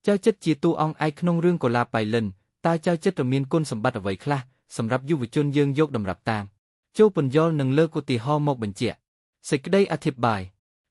ចៅចិត្តជាតួអង្គឯកក្នុងរឿងកុលាបប៉ៃលិនតើចៅចិត្តមានគុណសម្បត្តិអ្វីខ្លះសម្រាប់យុវជនយើងយកតម្រាប់តាមចូលពន្យល់និងលើកឧទាហរណ៍មកបញ្ជាក់សេចក្តីអធិប្បាយ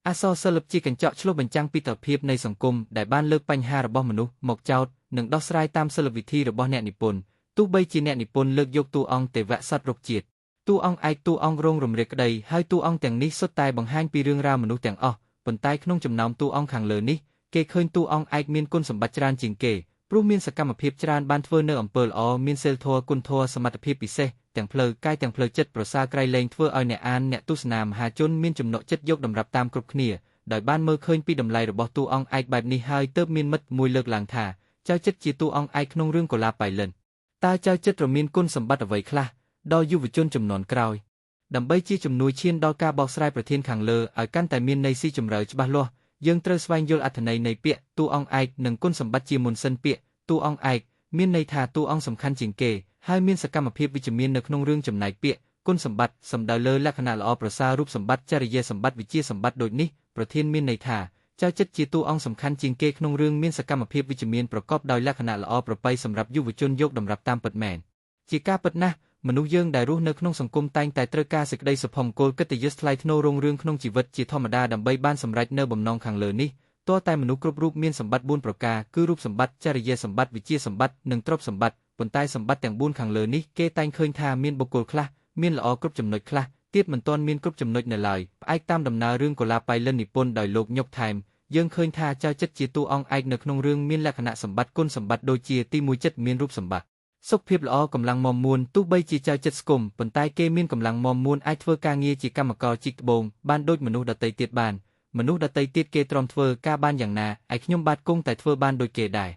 អក្សរសិល្បជាកញ្ចក់ឆ្លុះបញ្ចាំងពីទិដ្ឋភាពនៃសង្គមដែលបានលើកបញ្ហារបស់មនុស្សមកចោទនិងដោះស្រាយតាមសិល្បវិធីរបស់អ្នកនិពន្ធទោះបីជាអ្នកនិពន្ធលើកយកតួអង្គទេវៈសត្វរុក្ខជាតិតួអង្គឯកតួអង្គរងរំរាកក្តីហើយតួអង្គទាំងនេះសុទ្ធតែបង្ហាញពីរឿងរ៉ាវមនុស្សទាំងអស់ប៉ុន្តែក្នុងចំណោមតួអង្គខាងលើនេះគេឃើញតួអង្គឯកមានគុណសម្បត្តិច្រើនជាងគេព្រោះមានសកម្មភាពច្រើនបានធ្វើនៅអំពើល្អមានសិលធម៌គុណធម៌សមត្ថភាពពិសេសទាំងផ្លូវកាយទាំងផ្លូវចិត្តប្រសើរក្រៃលែងធ្វើឲ្យអ្នកអានអ្នកទស្សនាមហាជនមានចំណុកចិត្តយកតម្រាប់តាមគ្រប់គ្នាដោយបានមើលឃើញពីតម្លៃរបស់តួអង្គឯកបែបនេះហើយទើបមានមិត្តមួយលើកឡើងថាចៅចិត្តជាតួអង្គឯកក្នុងរឿងកុលាបប៉ៃលិនតើចៅចិត្តរមានគុណសម្បត្តិអ្វីខ្លះដល់យុវជនចំនួនក្រោយដើម្បីជាជំនួយឈានដល់ការបកស្រាយប្រធានខាងលើឲ្យកាន់តែមានន័យស៊ីជម្រៅច្បាស់លាស់យើងត្រូវស្វែងយល់អត្ថន័យនៃពាក្យតួអង្គឯកនិងគុណសម្បត្តិជាមុនសិនពាក្យតួអង្គឯកមានន័យថាតួអង្គសំខាន់ជាងគេហើយមានសកម្មភាពវិជ្ជមាននៅក្នុងរឿងចំណែកពាក្យគុណសម្បត្តិសំដៅលើលក្ខណៈល្អប្រសើររូបសម្បត្តិចរិយាសម្បត្តិវិជ្ជាសម្បត្តិដូចនេះប្រធានមានន័យថាចៅចិត្តជាតួអង្គសំខាន់ជាងគេក្នុងរឿងមានសកម្មភាពវិជ្ជមានប្រកបដោយលក្ខណៈល្អប្រពៃសម្រាប់យុវជនយកតម្រាប់តាមពិតមែនជាការពិតណាស់មនុស្សយើងដែលរស់នៅក្នុងសង្គមតែងតែត្រូវការសេចក្តីសុភមង្គលកិត្តិយសថ្លៃថ្នូររុងរឿងក្នុងជីវិតជាធម្មតាដើម្បីបានសម្រេចនៅបំណងខាងលើនេះទាល់តែមនុស្សគ្រប់រូបមានសម្បត្តិ4ប្រការគឺរូបសម្បត្តិចរិយាសម្បត្តិវិជ្ជាសម្បត្តិនិងទ្រព្យសម្បត្តិប៉ុន្តែសម្បត្តិទាំង4ខាងលើនេះគេតែងឃើញថាមានបុគ្គលខ្លះមានល្អគ្រប់ចំណុចខ្លះទៀតមិនទាន់មានគ្រប់ចំណុចនៅឡើយផ្អែកតាមដំណើររឿងកុលាបប៉ៃលិននិពន្ធដោយលោកញុកថែមយើងឃើញថាចៅចិត្តជាតួអង្គឯកនៅក្នុងរឿងមានលក្ខណៈសម្បត្តិគុណសម្បត្តិដូចជាទី1ចិត្តមានរូបសម្បត្តិសុខភាពល្អកម្លាំងមាំមួនទោះបីជាចៅចិត្តស្គមប៉ុន្តែគេមានកម្លាំងមាំមួនអាចធ្វើការងារជាកម្មករជីកត្បូងបានដូចមនុស្សដទៃទៀតបានមនុស្សដទៃទៀតគេទ្រាំធ្វើការបានយ៉ាងណាឯខ្ញុំបាទគង់តែធ្វើបានដូចគេដែរ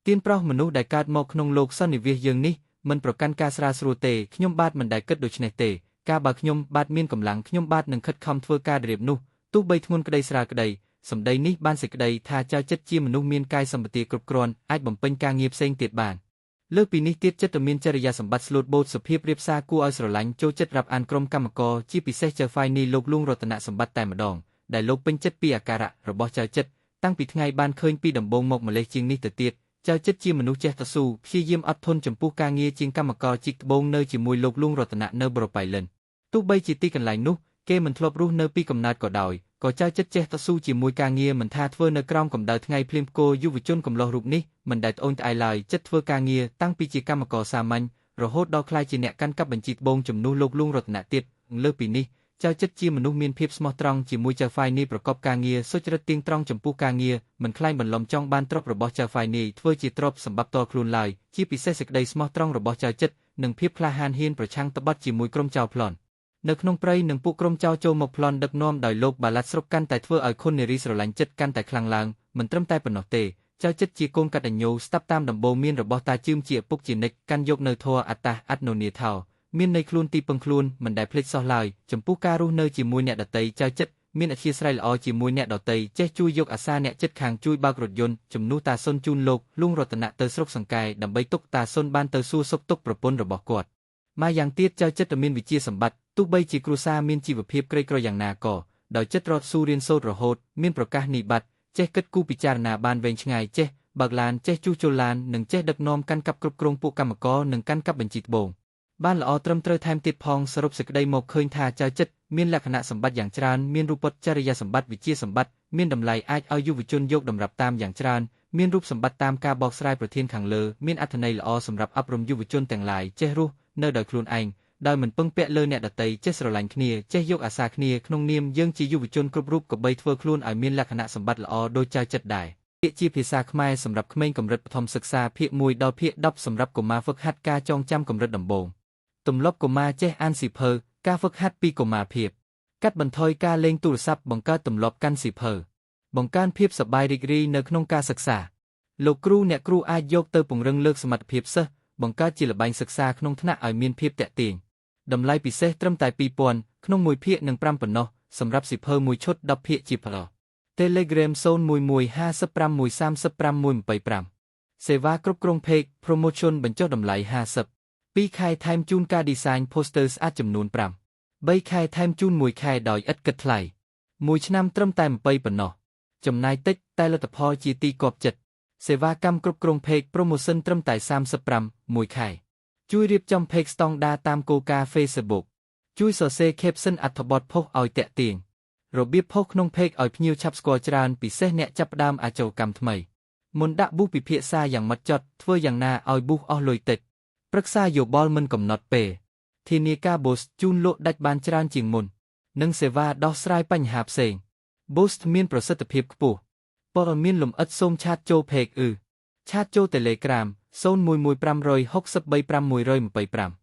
ទៀនប្រុសមនុស្សដែលកើតមកក្នុងលោកសន្និវាសយើងនេះមិនប្រកាន់ការស្រាលស្រួលទេខ្ញុំបាទមិនដែលគិតដូច្នេះទេការបើខ្ញុំបាទមានកម្លាំងខ្ញុំបាទនឹងខិតខំធ្វើការរៀបនោះទោះបីធ្ងន់ក្តីស្រាលក្តីសម្ដីនេះបានសេចក្តីថាចៅចិត្តជាមនុស្សមានកាយសម្បទាគ្រប់គ្រាន់អាចបំពេញការងារផ្សេងទៀតបានលើសពីនេះទៀតចិត្តមានចរិយាសម្បត្តិស្លូតបូតសុភាពរៀបសារគួរឲ្យស្រឡាញ់ចូលចិត្តរាប់អានក្រុមកម្មករជាពិសេសចៅហ្វាយនីលោកលួងរតនសម្បត្តិតែម្ដងដែលលោកពេញចិត្តពីអាការៈរបស់ចៅចិត្តតាំងពីថ្ងៃបានឃើញពីដំបូងមកម្លេះជាងនេះទៅទៀតចៅចិត្តជាមនុស្សចេះតស៊ូព្យាយាមអត់ធន់ចំពោះការងារជាងកម្មករជីកត្បូងនៅជាមួយលោកលួងរតនៈនៅប្រប៉ៃលិនទោះបីជាទីកន្លែងនោះគេមិនធ្លាប់រស់នៅពីកំណើតក៏ដោយក៏ចៅចិត្តចេះតស៊ូជាមួយការងារមិនថាធ្វើនៅក្រោមកម្ដៅថ្ងៃភ្លៀងផ្គរយុវជនកំឡោះរូបនេះមិនដែលត្អូញត្អែឡើយចិត្តធ្វើការងារតាំងពីជាកម្មករសាមញ្ញរហូតដល់ក្លាយជាអ្នកកាន់កាប់បញ្ជីត្បូងជំនួសលោកលួងរតនៈទៀតលើសពីនេះចៅចិត្តជាមនុស្សមានភាពស្មោះត្រង់ជាមួយចៅហ្វាយនីប្រកបការងារសុចរិតទៀងត្រង់ចំពោះការងារមិនក្លែងបន្លំចង់បានទ្រព្យរបស់ចៅហ្វាយនីធ្វើជាទ្រព្យសម្បត្តិផ្ទាល់ខ្លួនឡើយជាពិសេសសេចក្តីស្មោះត្រង់របស់ចៅចិត្តនិងភាពក្លាហានហ៊ានប្រឆាំងត្បត់ជាមួយក្រុមចៅប្លន់នៅក្នុងព្រៃនិងពួកក្រុមចៅចូលមកប្លន់ដឹកនាំដោយលោកបាឡាត់ស្រុកកាន់តែធ្វើឲ្យខុននារីស្រឡាញ់ចិត្តកាន់តែខ្លាំងឡើងមិនត្រឹមតែប៉ុណ្ណោះទេចៅចិត្តជាកូនកតញ្ញូស្ដាប់តាមដំបូន្មានរបស់តាជឿមជាឪពុកជានិច្ចកាន់យកនៅធម៌អត្តាអត្តនោនាថោមានន័យខ្លួនទីពឹងខ្លួនមិនដែលភ្លេចសោះឡើយចំពោះការរស់នៅជាមួយអ្នកដទៃចៅចិត្តមានអធ្យាស្រ័យល្អជាមួយអ្នកដទៃចេះជួយយកអាសាអ្នកចិត្តខាងជួយបើករថយន្តជំនួសតាសុនជូនលោកលួងរតនៈទៅស្រុកសង្កែដើម្បីទុកតាសុនបានទៅសួរសុខទុក្ខប្រពន្ធរបស់គាត់ម៉ែយ៉ាងទៀតចៅចិត្តមានវិជ្ជាសម្បត្តិទោះបីជាគ្រួសារមានជីវភាពក្រីក្រយ៉ាងណាក៏ដោយចិត្តរត់ស៊ូរៀនសូត្ររហូតមានប្រកាសនិបត្តិចេះគិតគូរពិចារណាបានវែងឆ្ងាយចេះបើកឡានចេះជួសជុលឡាននិងចេះដឹកនាំកាន់កាប់គ្រប់គ្រងពួកកម្មករនិងកាន់កាប់បញ្ជីត្បូងបានល្អត្រឹមត្រូវថែមទៀតផងសរុបសេចក្តីមកឃើញថាចៅចិត្តមានលក្ខណៈសម្បត្តិយ៉ាងច្រើនមានរូបចរិយាសម្បត្តិវិជ្ជាសម្បត្តិមានតម្លៃអាចឲ្យយុវជនយកតម្រាប់តាមយ៉ាងច្រើនមានរូបសម្បត្តិតាមការបកស្រាយប្រធានខាងលើមានអត្ថន័យល្អសម្រាប់អប់រំយុវជនទាំងឡាយចេះរស់នៅដោយខ្លួនឯងដោយមិនពឹងពាក់លើអ្នកដទៃចេះស្រឡាញ់គ្នាចេះយកអាសាគ្នាក្នុងនាមយើងជាយុវជនគ្រប់រូបក៏បីធ្វើខ្លួនឲ្យមានលក្ខណៈសម្បត្តិល្អដូចចៅចិត្តដែរពាក្យជាភាសាខ្មែរសម្រាប់ក្មេងកម្រិតបឋមសិក្សាភាគ1ដល់ភាគ10សម្រាប់កុមារហ្វឹកហាត់ការចងចាំកម្រិតដំបូងទម្លាប់កុមារចេះអានសៀវភៅការហ្វឹកហាត់ពីកុមារភាពកាត់បន្ថយការលេងទូរស័ព្ទបង្កើតទម្លាប់កាន់សៀវភៅបង្កើនភាពសប្បាយរីករាយនៅក្នុងការសិក្សាលោកគ្រូអ្នកគ្រូអាចយកទៅពង្រឹងលើកសមត្ថភាពសិស្សបង្កើតជាល្បែងសិក្សាក្នុងថ្នាក់ឲ្យមានភាពទាក់ទាញតម្លៃពិសេសត្រឹមតែ2000ក្នុងមួយភាគនិង5ប៉ុណ្ណោះសម្រាប់សៀវភៅមួយឈុត10ភាគជាផល Telegram 01155135125សេវាគ្រប់គ្រង Page Promotion បញ្ចុះតម្លៃ50 2ខែថែមជូនការ Design Poster ស្អាតចំនួន5 3ខែថែមជូន1ខែដោយឥតគិតថ្លៃ1ឆ្នាំត្រឹមតែ20ប៉ុណ្ណោះចំណាយតិចតែលទ្ធផលជាទីគាប់ចិត្ត សេវាកម្មគ្រប់គ្រង page promotion ត្រឹមតែ35មួយខែជួយរៀបចំ page ស្តង់ដារតាមគោលការណ៍ Facebook ជួយសរសេរ caption អត្ថបទ post ឲ្យទាក់ទាញរបៀប post ក្នុង page ឲ្យភ្ញៀវឆាប់ស្គាល់ច្រើនពិសេសអ្នកចាប់ផ្ដើមអាជីវកម្មថ្មីមុនដាក់ boost ពិភាក្សាយ៉ាងម៉ត់ចត់ធ្វើយ៉ាងណាឲ្យ boost អស់លុយតិចប្រឹក្សាយោបល់មិនកំណត់ពេលធានាការ boost ជូនលក់ដាច់បានច្រើនជាងមុននិងសេវាដោះស្រាយបញ្ហាផ្សេង Boost មានប្រសិទ្ធភាពខ្ពស់ព័ត៌មានលម្អិតសូម chat ចូល Page ឬ chat ចូល Telegram 0115635125។